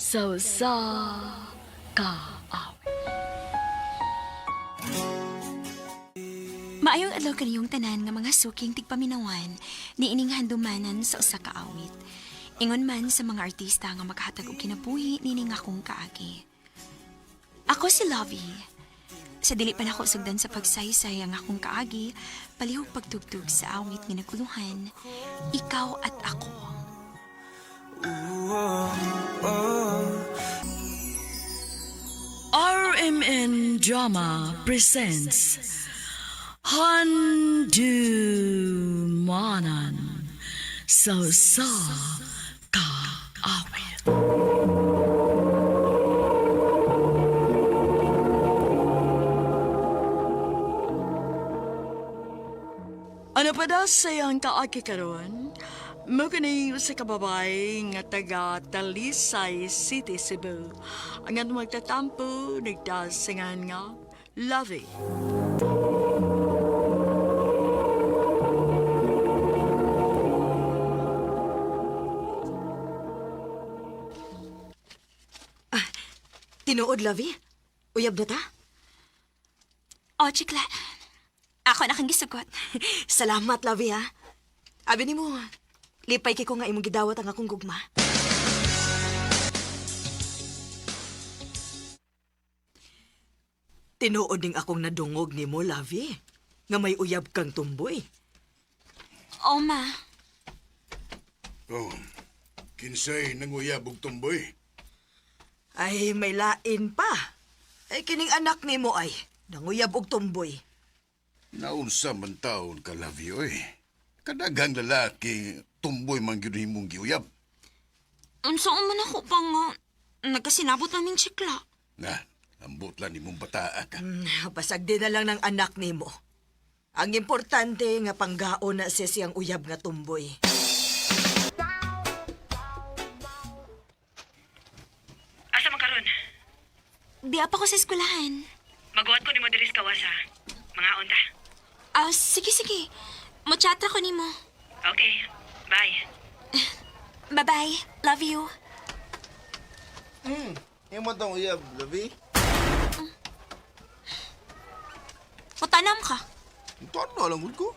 Sa usa ka awit. Maayong adlaw kaniyong tanan nga mga suking tigpaminawan niining handumanan sa usa ka awit. Ingon man sa mga artista nga makahatag og kinabuhi nining akong kaagi. Ako si Lovey. Sa dili pa nako sugdan sa pagsaysay ang akong kaagi, palihog pagtugtog sa awit nga naguluhan, Ikaw at Ako. RMN Drama presents Handumanan sa usa ka awit. Ano pa daw sayang kaagi karon? Mo kini usa ka babae nga taga Talisay City, Cebu. Ang atong magtatampo nagdasingan nga Lovey. Tinuod, Lovey? Uyab na ta? O, chikla. Ako na kang gisugot. Salamat, Lovey, ha? Abi nimo, lipay kay ko nga imong gidawat ang akong gugma. Tinuod ning akong nadungog nimo, Lovey, nga may uyab kang tumboy. O, ma. Oh, kinsay nanguyab og tumboy. Ay, may lain pa. Ay, kining anak nimo ay, nanguyab og tumboy. Naunsa man taon ka, Lovey, oy. Kadaghang lalaki, tumboy man gyud himong giuyab. Unsa man ako pa nga. Nagkasinabot namin chikla. Na, ambot lang nimong bataa ka. Basag din na lang ng anak nimo. Ang importante nga panggaon na siya siyang uyab nga tumboy. Asa man karon? Biya pa ko sa eskwelahan. Maguwat ko nimo diri sa kawas ha. Mga unta. Ah, sige, sige. Mochatra ko nimo. Okay. Bye. Bye-bye. Love you. Imo tong uyab, labi. Mutanam ka. Ito lang gud ko.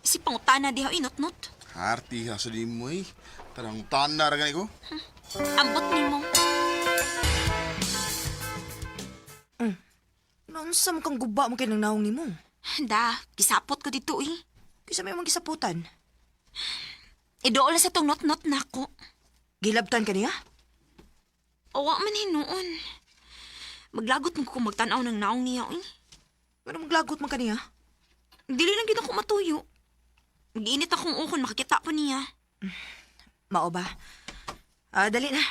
Si pangutana diha inot-not. Harti ha sa di mo eh. Tarang tana ra gani ko. Ambot nimo. Naunsa man kang guba mo kay nang naong nimo? Da, gisapot ko dito eh. Kisa may mong gisaputan. Idool sa tong not-not nako. Gilabtan ka niya? Owa man hinuon. Maglagot mo kung magtan-aw ng naong niya eh. Ano maglagot man ka niya? Dili lang gid ako matuyo. Mag-init akong ukon makikita po niya. Mao ba? Ah, dali na.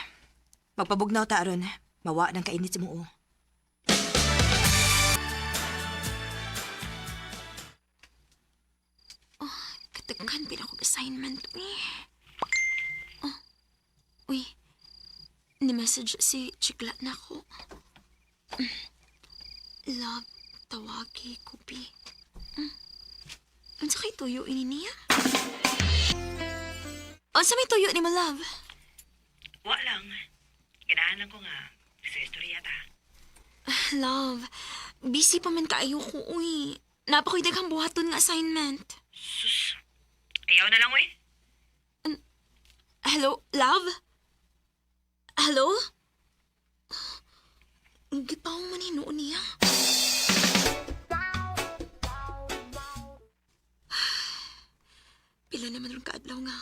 Magpabugnaw ta aron. Mawa ng kainit sa muo. Katagan pila ko assignment eh. Oh. Uy. Ni-message si Chikla na ako. Love, tawagi ko bi. Unsa kay tuyo ini niya? Unsa may tuyo ni mo, love? Wa lang. Ganahan lang ko nga. Sa istorya ta. Love, busy pa man kaayo ko, uy. Napakoy daghang buhaton nga assignment. Sus. Ayaw na lang oy. Hello, love? Hello? Gipaw man hinuon niya. Pila naman rin kaadlaw nga.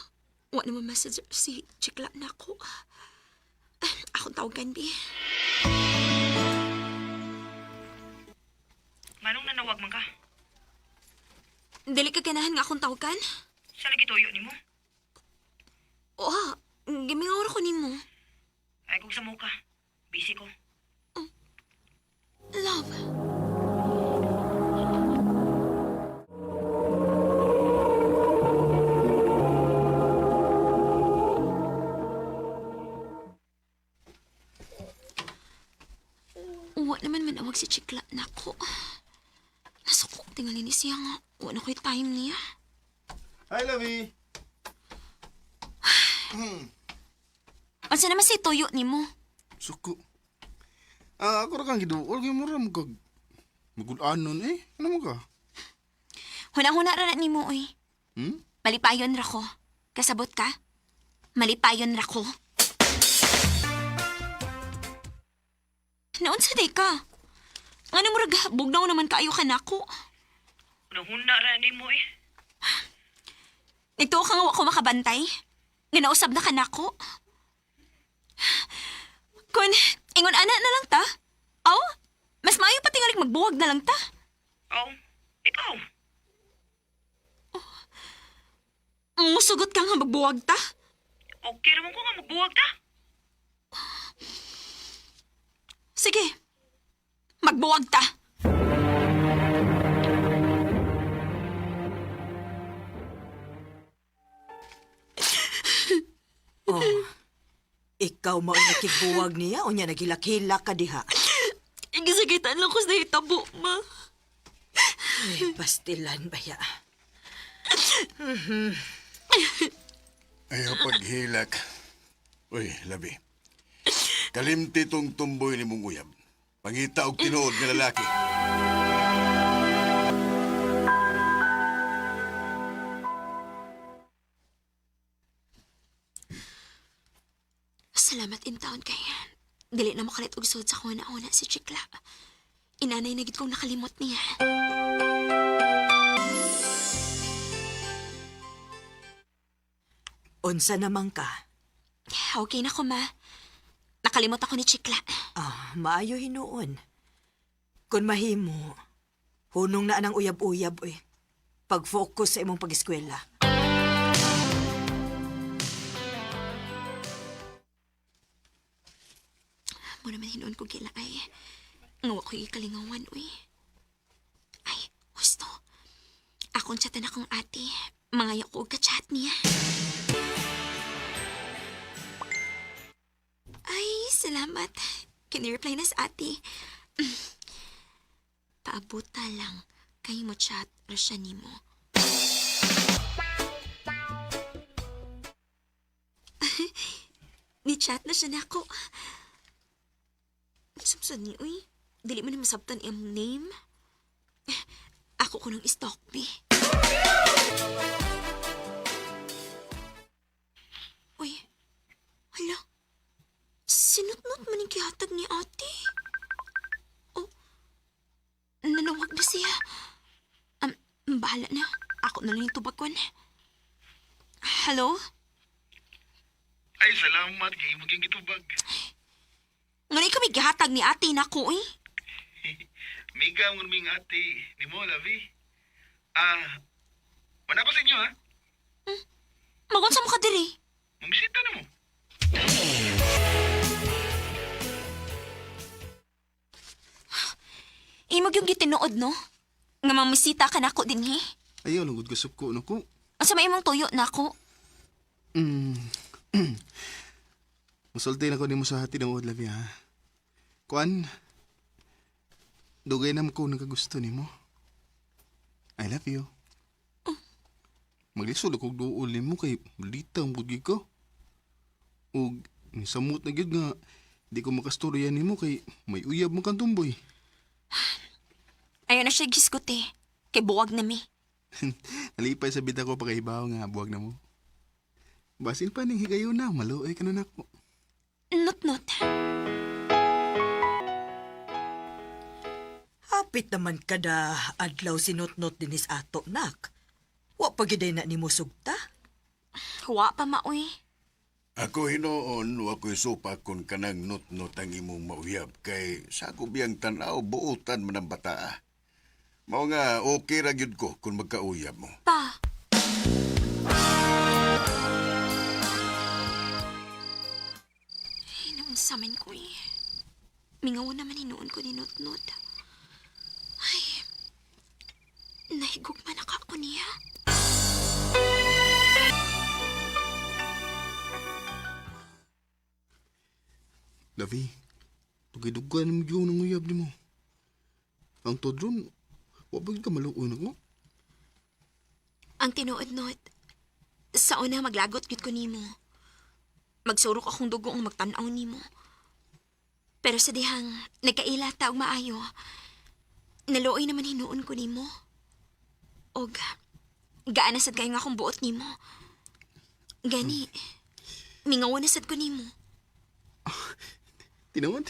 Wa naman message si Chikla na ako. Akong tawagan, bi. Manong nanawag man ka? Dili ka ganahan nga akong tawagan? Sa lagi tuyo nimo? Oh, gimingaw ra ko nimo. Ay kung sa ka. Busy ko. Love. Wa naman manawag si Chikla nako. Nasukok tingali ni siya nga. Wa na ko'y time niya. Hi, Lovey. Unsa naman si tuyo nimo? Suko. Ah, ako ra kang giduol kay mura mo kag magulanon eh. Ano mo ka? Huna-huna ra na nimo oy. Hmm? Malipayon ra ko. Kasabot ka? Malipayon ra ko. Naunsa day ka? Ano murag bugnaw naman kaayo ka nako? Hunahuna ra nimo eh. Nagtuo ka nga wa ko makabantay? Nga nausab na ka nako? Kun, ingon ana na lang ta? Aw, mas maayo pa tingalig magbuwag na lang ta. Aw, ikaw. Musugot ka nga magbuwag ta. Okay ra man ko nga magbuwag ta. Sige, magbuwag ta. Oh. Ikaw mao nakigbuwag niya unya nagilak-hilak ka diha. Igisagitan lang ko sa hitabo, ma. Ay, pastilan baya. Ayaw paghilak. Uy, labi. Kalimti tong tumboy ni mong uyab. Pangita og tinuod nga lalaki. Salamat in taon kay. Dili na makalit og sud sa kuna-una si Chikla. Inanay na gid kong nakalimot niya. Unsa naman ka? Okay na ko, ma. Nakalimot ako ni Chikla. Ah, maayo hinuon. Kun mahimo, hunong na anang uyab-uyab oy. Pag-focus sa imong pag-eskwela. Mo naman hinuon ko gila ay. Nga wa ko'y kalingawan, uy. Ay, husto. Akong chatan akong ate. Mangayo ko og ka-chat niya. Ay, salamat. Kini-reply na sa ate. Paabuta lang. Kay mo chat ra siya nimo. Ni-chat na siya nako. Sumsod ni, uy. Dili man na masabtan iyang name. Ako ko nang stalk, bi. Uy, hala. Sinutnot man yung gihatag ni ate. Oh, nanawag na siya. Bahala na. Ako na lang yung tubakon. Hello? Ay, salamat kay maging gitubag. Ngunit kami gihatag ni ate nako, eh. Miga ang ming ate ni mo, Lavi. Ah, wala ko sa inyo, ha? Magunsa mo ka diri. Mamisita na mo. Imog yung gitinuod, no? Nga mamisita ka nako din, he. Ayaw lang gud kasuko nako. Ang sa imong tuyo nako. Musulti na ko nimo sa hati ng labi ha. Kuan, dugay na mo ko nagkagusto nimo. I love you. Maglisod ako og duol nimo kay balita ang gud ko. Ug nisamot na gyud nga di ko makastorya nimo kay may uyab man kang tumboy. Ayaw na siya gisgot eh. Kay buwag na mi. Nalipay sa bida ko pagkahibaw nga buwag na mo. Basin pa ning higayon na, maluoy ka na nako. Not-not. Hapit naman kada adlaw sinutnot dinis ato nak. Wa pa gyud na nimo sugta. Huwa pa maoy. Ako hinuon, wa ko'y supa kung kanang nutnot ang imong mauyab kay sa ako biyang tanaw buutan man ang bataa. Mao nga okay ra gyud ko kung magkauyab mo. Pa. Ay, naunsaman ko eh. Mingaw naman hinuon ko ni Nutnut. Ay, nahigugma na ka ako niya. Lavi, dugay-dugay na mo ng uyab nimo. Ang todron, wa ba gyud ka maluoy nako? Ang tinuod-not, sa una maglagot gyud ko nimo. Magsurok akong dugo ang magtan-aw nimo. Pero sa dihang nagkaila ta og maayo, naluoy naman hinuon ko nimo. Og gaana sad kayo nga akong buot nimo. Gani, mingaw na sad ko nimo. Tinuod?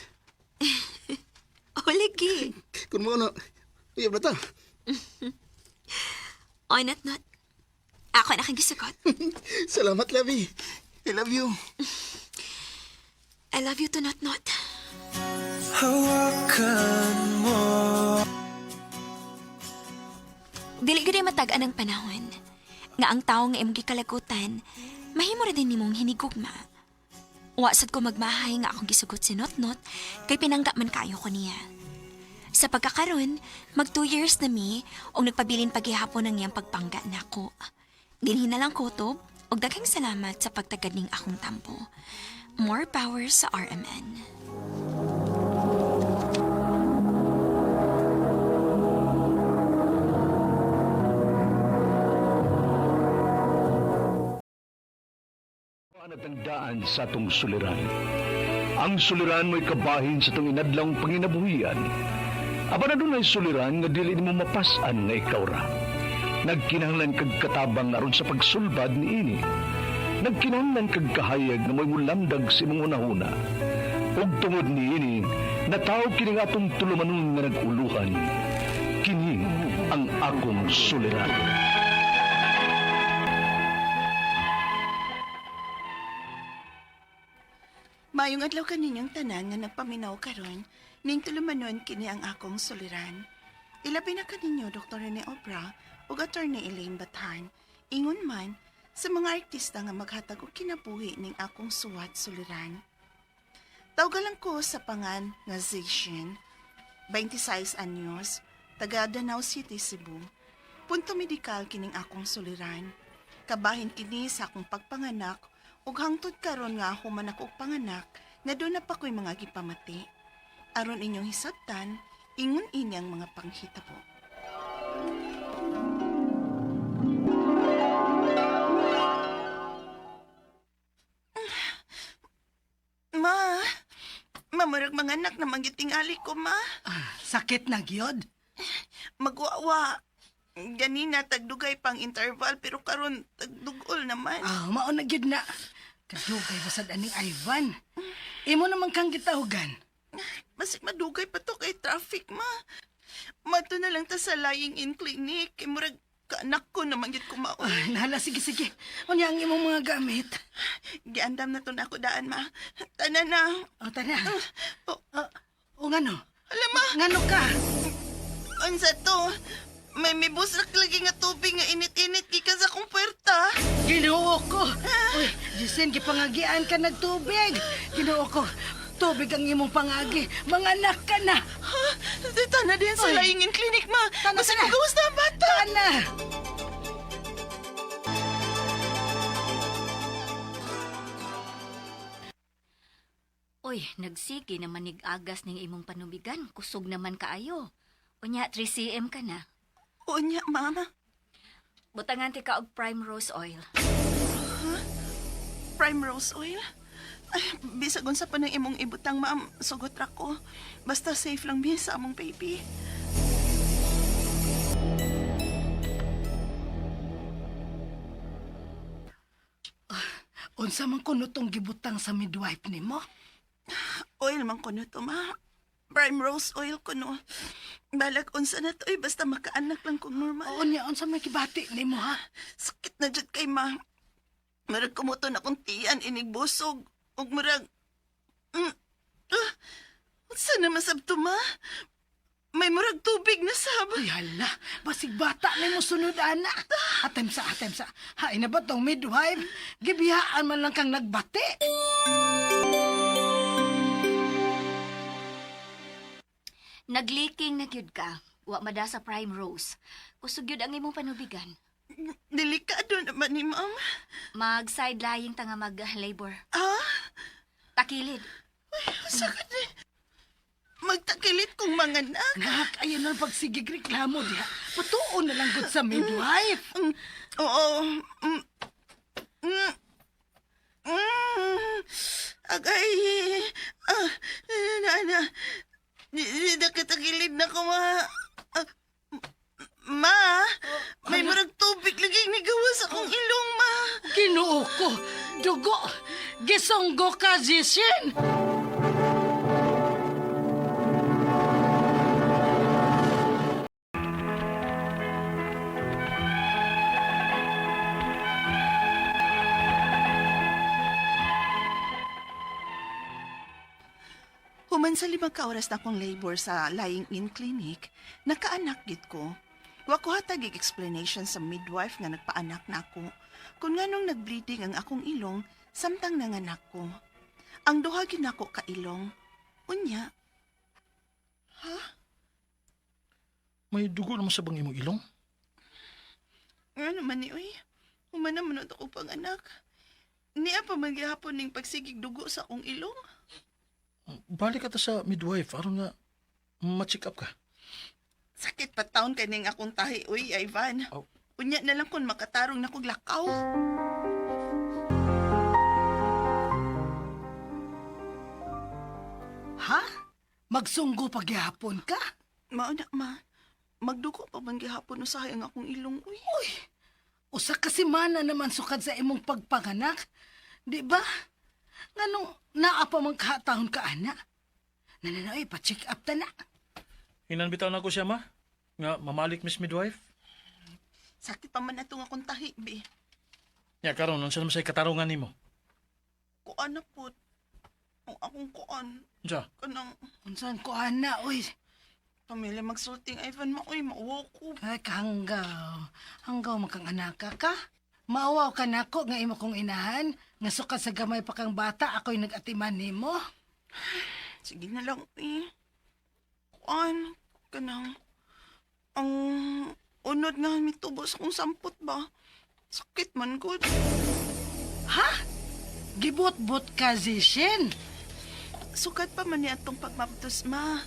O lagi. Kung mo na, uyab na ta. Oy, not not. Ako na kang gisugot. Salamat, Labi. I love you. I love you to not not. Dili gyud ay matag-an ang panahon nga ang tawo nga imong gikalagutan mahimo ra din nimong hinigugma. Wa sad ko magmahay nga akong gisugot si Notnot kay pinangga man kaayo ko niya. Sa pagkakaron, mag 2 years na mi og nagpabilin paghihapon ang iyang pagpangga nako. Dinhi na lang kutob og daghang salamat sa pagtagad ning akong tampo. More power sa RMN. Natandaan sa atong suliran. Ang suliran mo'y kabahin sa itong inadlang panginabuhian. Aba na dunay suliran nga dili nimo mapas-an nga ikaw ra. Nagkinahanglan kag katabang aron sa pagsulbad niini. Nagkinahanglan kag kahayag nga mo'y mulamdag sa imong hunahuna. Ug tungod niini, nataw kini nga atong tulumanon nga nag-uluhan. Kini ang akong suliran. Mayong adlaw kaninyong tanan nga nagpaminaw karon, ning tulumanon kini ang akong suliran. Ilabi na kaninyo Dr. Rene Obra ug Attorney Elaine Bathan. Ingon man sa mga artista nga maghatag og kinabuhi ning akong suwat suliran. Tawgalan ko sa pangan nga Zishin, 26 anyos, taga Danau City, Cebu. Punto medikal kining akong suliran. Kabahin kini sa akong pagpanganak ug hangtod karon nga human ako og panganak na doon na pa ko'y mga gipamati. Aron inyong hisabtan, ingon ini ang mga panghitabo. Ma, mamurag mga anak na manggitingali ko, ma. Sakit na gyud. Magwawa. Ganina, tagdugay pang interval, pero karon tagdugol naman. Ah, mao na gyud na. Kadugay basad aning Ivan. Imo naman kang gitahugan. Basig madugay pa to kay traffic, ma. Mato na lang ta sa lying in clinic. Kay murag kaanak ko naman gyud kumaon. Ay, nahala, sige sige. Unya ang imong mga gamit. Giandam na to na ako daan, ma. Tana na. O tana. Oh, O ngano? alam, ma. Ngano ka? Unsa to? May mibusrak lagi nga tubig nga init-init gikan sa akong puwerta. Ginoo ko. Uy, Justin, gipangagian ka nagtubig. Ginoo ko. Tubig ang imong pangagi. Mga anak ka na. Ha? Tana din sa Uy. lying in clinic, ma. Tana, Basig tana. magawas na ang bata. Tana. Uy, nagsige naman nig-agas ning imong panubigan. Kusog naman kaayo. Unya, 3 cm ka na. Unya, mama. Butangan ti ka og prime rose oil. Prime rose oil? Ay, bisag unsa pa nang imong ibutang, ma'am. Sugot ra ko. Basta safe lang mi sa among baby. Unsa man kuno tong gibutang sa midwife nimo? Oil man kuno to, ma. Prime rose oil kuno. Balag unsa na to, eh, basta makaanak lang kung normal. O unya unsa may gibati nimo ha? Sakit na jud kay ma. Murag kumuton akong tiyan inig busog. Ug murag ah, unsa na masab to, ma? May murag tubig na sab. Uy, hala. Basig bata na mo sunod, ana. Atem sa, atem sa. Hain na ba tong midwife? Gibiyaan man lang kang nagbati. Nagliking na gyud ka. Wa mada sa prime rose. Kusog gyud ang imong panubigan. Delikado naman ni ma'am. Mag side lying ta nga mag labor. Ah, Takilid. sakit eh. Magtakilit kong mga anak. Nak, ayan na pagsigig reklamo diha. Patuon na lang gud sa midwife. Oo. Mm. Mm. Mm. Agay! Ah, na, na. Nakatagilid na ko, ma. Ah, ma, may murag tubig lagi nigawas akong ilong, ma. Ginoo ko, dugo, gisunggo ka, Jishin! Human sa 5 ka oras na akong labor sa lying-in clinic, nakaanak gid ko. Wa ko hatag og explanation sa midwife nga nagpaanak na ako. Kung nganong nagbleeding ang akong ilong samtang nanganak ko. Ang duha gyud nako ka ilong. Unya, May dugo naman sa bang imong ilong? Nga naman ni uy. Human naman ako pang anak. Niya pa man gihapon ning pagsigig dugo sa akong ilong. Balik ka ta sa midwife aron nga ma-check up ka. Sakit pa taon kay ning akong tahi uy, Ivan. Oh. Unya na lang kung makatarong na kog lakaw. Ha? Magsunggo pagyapon ka? Mao na, ma. Magdugo pa man gihapon usahay ang akong ilong uy. Uy, usa ka semana naman sukad sa imong pagpanganak. Di ba? Nganong naa pa man katahon ka, ana? Nananoy, pa-check up ta na. Hinan bitaw na ko siya ma. Nga mamalik miss midwife. Sakit pa man atong akong tahi, be. Ya karon unsa naman say katarungan nimo? Kuan na pud. Ang akong kuan Unsa? kanang Unsan ko, ana, uy. pamilya magsulting Ivan ma uy, mauwaw ko. Ay, kahanggaw. Hanggaw man kang anaka ka. Maawaw ka nako nga imo kong inahan. Nga sukad sa gamay pa kang bata, ako'y nag-atiman nimo. Sige na lang, eh. Kuan kanang ang unod nga mitubo sa akong sampot ba. Sakit man gud. Ha? Gibot-bot ka, Zishin. Sukat pa man niya atong pagmabdos, ma.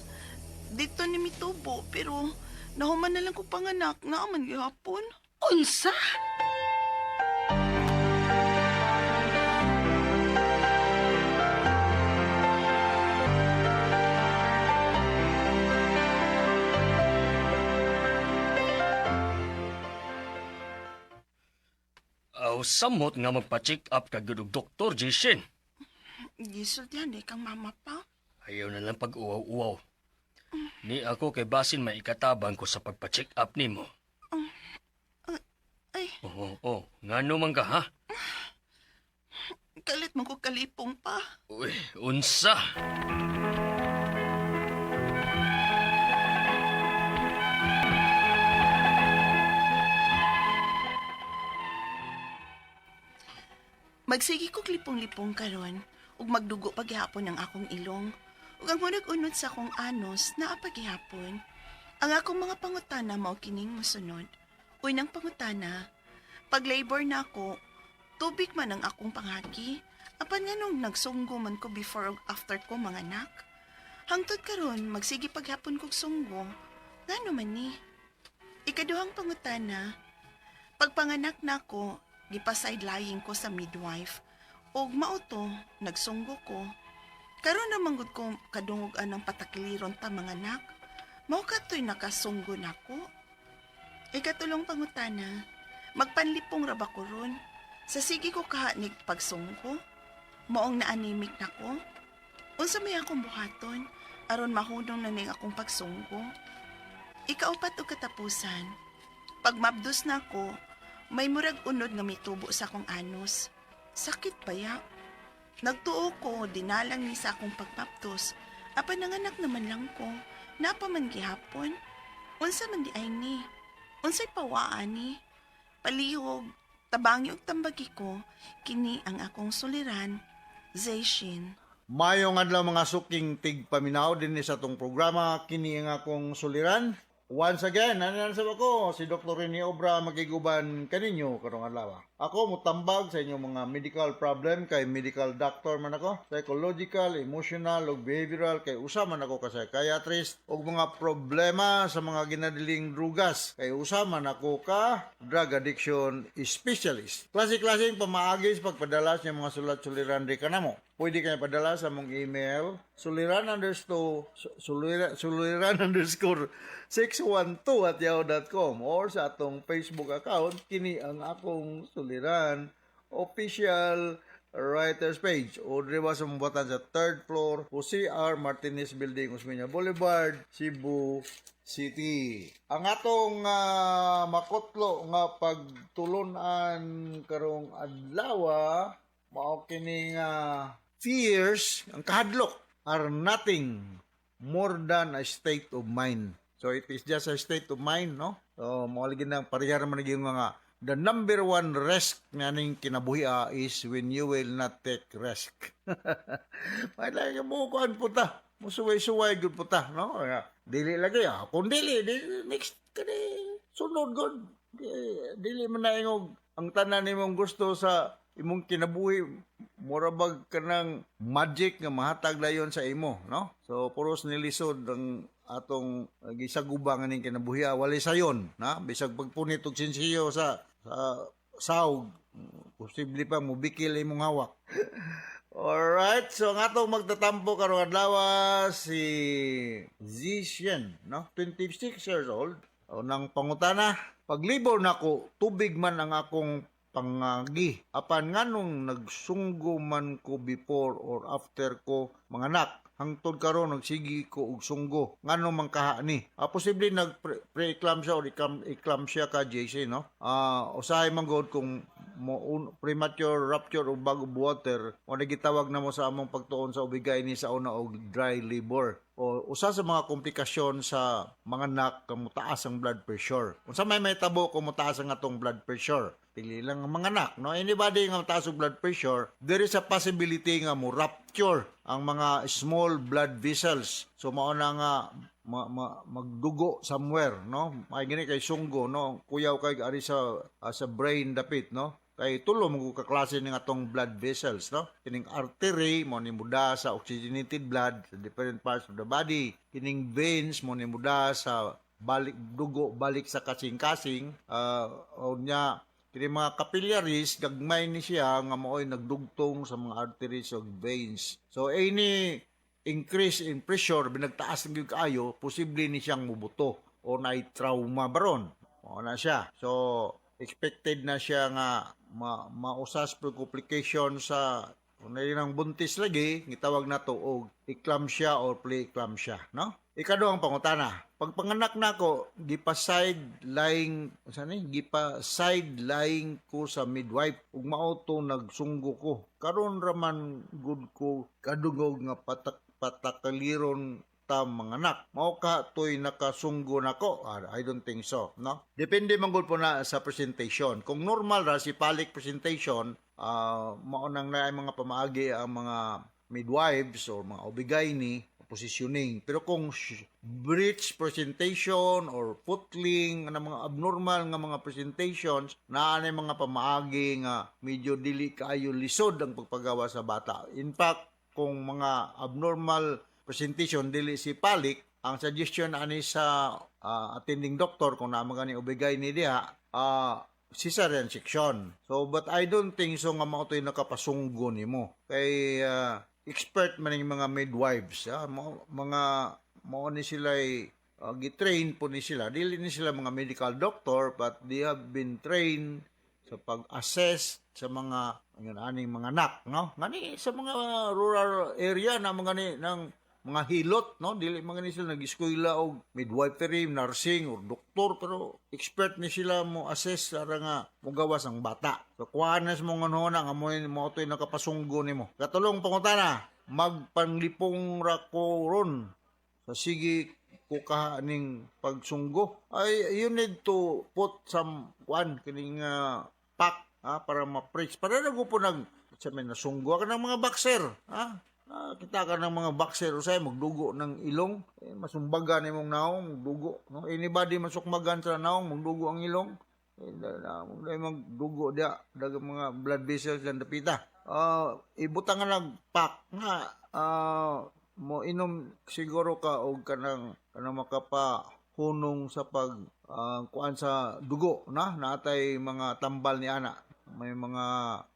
Dito ni mitubo, pero nahuman na lang ko panganak, naaman gihapon. Unsa? Aw, samot nga magpa-check up ka gud og Doktor Jason. Gisultihan eh, kang mama pa. Ayaw na lang pag-uwaw-uwaw. Ni ako kay basin may ikatabang ko sa pagpa-check up nimo. Ay, Oo, oo, ngano man ka ha? kalit mo ko kalipong pa. Uy, unsa? Magsige ko lipong-lipong karon ug magdugo paghihapon ang akong ilong. Ug ang hunag unod sa akong anos naa paghihapon. Ang akong mga pangutana mao kining mosunod. Unang pangutana, pag labor na ako, tubig man ang akong panghaki. Apan nganong nagsunggo man ko before ug after ko manganak. Hangtod karon magsige paghapon kog sunggo. Ngano man ni? Ikaduhang pangutana, pagpanganak nako, gipa-sideline ko sa midwife. Og mao to, nagsunggo ko. Karon naman gud ko kadungog anang patakliron ta mga anak. Mao katoy nakasunggo nako. Ikatulong pangutana, magpanlipong ra ba ko ron? Sa sige ko kahanig pagsunggo, maong naanimik nako. Unsa may akong buhaton aron mahunong na ning akong pagsunggo? Ikaupat og katapusan, pagmabdos na ako, may murag unod nga mitubo sa akong anus. Sakit ba ya? Nagtuo ko, dinalang ni sa akong pagmabdos. Apan nanganak naman lang ko. Napa man gihapon. Unsa man di ay ni? Unsay pawaan ni? Palihog, tabangi og tambagi ko, kini ang akong suliran, Zayshin. Mayong adlaw mga suking tigpaminaw din sa atong programa kini ang akong suliran. Once again, nanan sa ako si Dr. Rene Obra makiguban kaninyo karong adlaw. Ako mutambag sa inyong mga medical problem kay medical doctor man ako, psychological, emotional ug behavioral kay usa man ako ka psychiatrist ug mga problema sa mga ginadiling drugas kay usa man ako ka drug addiction specialist. Klase-klaseng pamaagi sa pagpadala sa inyong mga sulat-suliran di kanamo. Pwede kayo padala sa mong email suliran_612@yahoo.com or sa atong Facebook account, kini ang akong Suliran Official Writers Page, o diri ba sa mong sa third floor, Jose R. Martinez Building, Osmeña Boulevard, Cebu City. Ang atong makutlo nga pagtulunan karong adlaw mao kini nga fears, ang kahadlok, are nothing more than a state of mind. So it is just a state of mind, no? So mao lagi nang pareha man gyud nga the number one risk nga ning kinabuhi is when you will not take risk. May lagi mo kuan po ta. Musuway-suway gud po ta, no? Kaya, dili lagi ah. Kung dili, di, next kani sunod gud. Di, dili man na ingog ang tanan nimong gusto sa imong kinabuhi mura bag kanang magic nga mahatag dayon sa imo, no? So puros nilisod ang atong gisaguba nga ning kinabuhi, walay sayon na bisag pagpunit og sinsiyo sa sawg, posible pa mobikil imong hawak. Alright, so ang atong magtatampo karong adlaw si Zishen, no? 26 years old. O nang pangutana, paglibor nako, tubig man ang akong pangagi. Apan nganong nagsunggo man ko before or after ko manganak? Hangtod karon nagsigi ko og sunggo. Ngano man kaha ni? Posible nag pre-eclampsia or eclampsia ka, JC, no? Usahay man gud kung mo premature rupture of bag of water o nagitawag na mo sa among pagtuon sa OB-GYN sa una og dry labor o usa sa mga komplikasyon sa mga anak kung mutaas ang blood pressure. Unsa may mahitabo kung mutaas ang atong blood pressure? Pili lang ang mga anak, no? Anybody nga mataas ang blood pressure, there is a possibility nga mo rupture ang mga small blood vessels. So mao na nga magdugo somewhere, no? May gini kay sunggo, no? Kuyaw kay ari sa brain dapit, no? Kay tulo mo ka klase ning atong blood vessels, no? Kining artery mo ni muda sa oxygenated blood sa different parts of the body. Kining veins mo ni muda sa balik dugo balik sa kasing-kasing, o nya kini mga capillaries gagmay ni siya nga mao'y nagdugtong sa mga arteries ug veins. So any increase in pressure, binagtaas ng gyud kaayo, posible ni siyang mubuto o naay trauma baron. Mao na siya. So expected na siya nga mausas pro complication sa kung ng buntis lagi, gitawag nato og eclampsia or pre-eclampsia, no? Ikaduhang pangutana, pagpanganak nako, gipa side lying, unsa ni? Gipa side lying ko sa midwife ug mao to nagsunggo ko. Karon ra man gud ko kadungog nga patakaliron ta manganak. Mao ka to'y nakasunggo nako? Ah, I don't think so, no? Depende man gud po na sa presentation. Kung normal ra cephalic presentation, mao nang naay mga pamaagi ang mga midwives or mga OB-GYN positioning. Pero kung breech presentation or footling, nga mga abnormal nga mga presentations, naa nay mga pamaagi nga medyo dili kaayo lisod ang pagpagawa sa bata. In fact, kung mga abnormal presentation, dili cephalic, ang suggestion ani sa attending doctor kung naa man gani OB-GYN ni diha, cesarean section. So but I don't think so nga mao to'y nakapasunggo nimo. Kay expert man yung mga midwives, mga mao ni sila gitrain po ni sila. Dili ni sila mga medical doctor, but they have been trained sa pag-assess sa mga ingon aning mga anak, no? Ngani sa mga rural area na mga ni ng mga hilot, no? Dili mga ni sila nag-eskwela og midwifery, nursing or doktor, pero expert ni sila mo assess ara nga mogawas ang bata. So kuhaan na sa mga nga mo mo to'y nakapasunggo nimo. Katulong pangutana, magpanglipong ra ko ron sa sige ko kaning pagsunggo. Ay, you need to put some kuan kining pack para ma-preach. Para na po nag sa may nasunggo ka ng mga boxer, ha? Kita ka ng mga boxer usay magdugo ng ilong, eh, masumbagan imong naong magdugo, no? Anybody masukmagan sa naong magdugo ang ilong. Eh, na, na, magdugo dia dag mga blood vessels lang dapita. Ibutang nga nag pack nga mo inom siguro ka og kanang kanang makapahunong sa pag kuan sa dugo na naatay mga tambal ni ana, may mga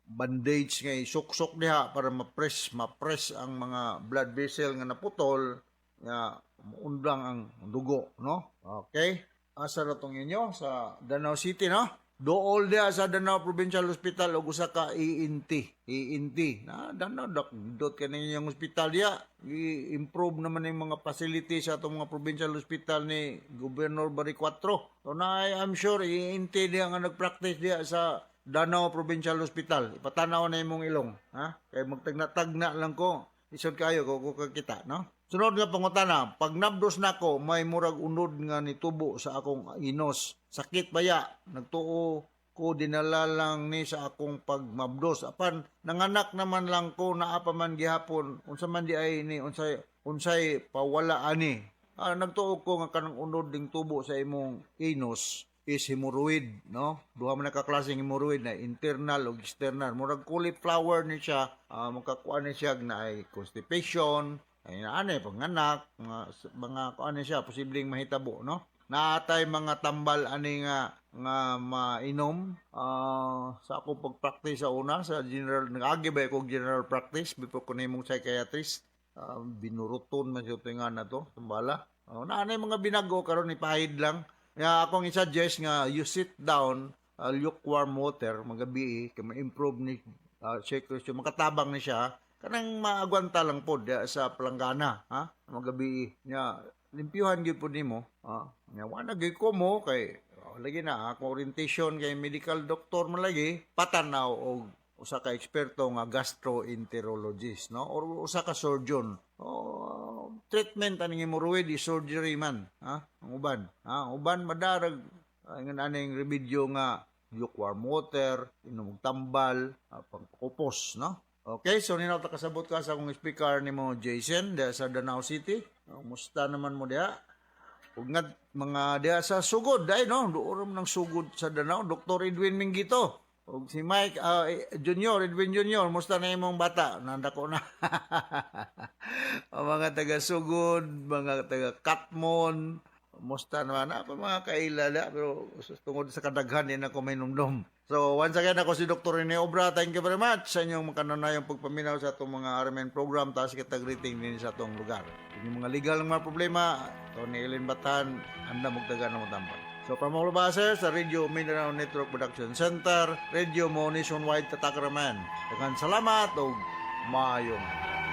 bandage nga isuksok diha para ma-press ang mga blood vessel nga naputol nga muundang ang dugo, no? Okay. Asa ra tong inyo sa Danao City, no? Dool diha sa Danao Provincial Hospital og usa ka ENT. ENT. Na Danao dok dot kani yung hospital diha. I-improve naman yung mga facility sa atong mga provincial hospital ni Governor Barry Cuatro. So na I'm sure ENT diha nga nagpractice diha sa Danao Provincial Hospital. Ipatanaw na imong ilong, ha? Kay magtagna-tagna lang ko. Isod kayo ko ko kita, no? Sunod nga pangutana, pag nabdos nako may murag unod nga nitubo sa akong inos. Sakit baya, nagtuo ko dinala lang ni sa akong pagmabdos. Apan nanganak naman lang ko naa pa man gihapon unsa man di ay ni unsay unsay pawala ani. Nagtuo ko nga kanang unod ding tubo sa imong inos is hemorrhoid, no? Duha man na ka klaseng hemorrhoid na internal o external. Murag cauliflower ni siya, makakuan ni siya na ay constipation, ay naanay panganak, mga kuan ni siya posibleng mahitabo, no? Naatay mga tambal ani nga nga mainom sa akong pagpractice sa una sa general nag-agi ba ko general practice before ko nahimong psychiatrist, binuruton man siya nga na to tambala. Naanay mga binago karon ipahid lang. Nga akong i-suggest nga you sit down, lukewarm water magabi kay ma-improve ni circulation, makatabang ni siya kanang maagwanta lang pod diya sa palanggana, ha, magabi nya limpyuhan gyud pod nimo, ha, nya wa na gyud ko mo kay lagi na akong orientation kay medical doctor man lagi patanaw og usa ka eksperto nga gastroenterologist, no, or usa ka surgeon. Oh, treatment aning hemorrhoid is surgery man, ha, ang uban, ha, ang uban madarag ingon aning remedyo nga lukewarm water, inom og tambal, pangpakupos, no? Okay, so ninaw ta kasabot ka sa akong speaker nimo Jason diha sa Danao City. Kumusta naman mo diha? Ug nga mga diha sa Sugod ay no, duorom ng Sugod sa Danao, Dr. Edwin Mingito. Ug si Mike Junior, Edwin Junior, musta na imong bata? Nandako na. Ang mga taga Sugod, mga taga Katmon, musta naman ako mga kailala pero tungod sa kadaghan din ako may numdum. So once again ako si Dr. Rene Obra. Thank you very much sa inyong makanunayong pagpaminaw sa atong mga RMN program. Taas kita greeting din sa atong lugar. Inyong mga legal nga mga problema, Tony Ellen Batan, anda magtaga na matambal. So from all of us here sa Radio Mindanao Network Production Center, Radio Mo Nationwide Tatak Raman. Daghang salamat ug maayong adlaw.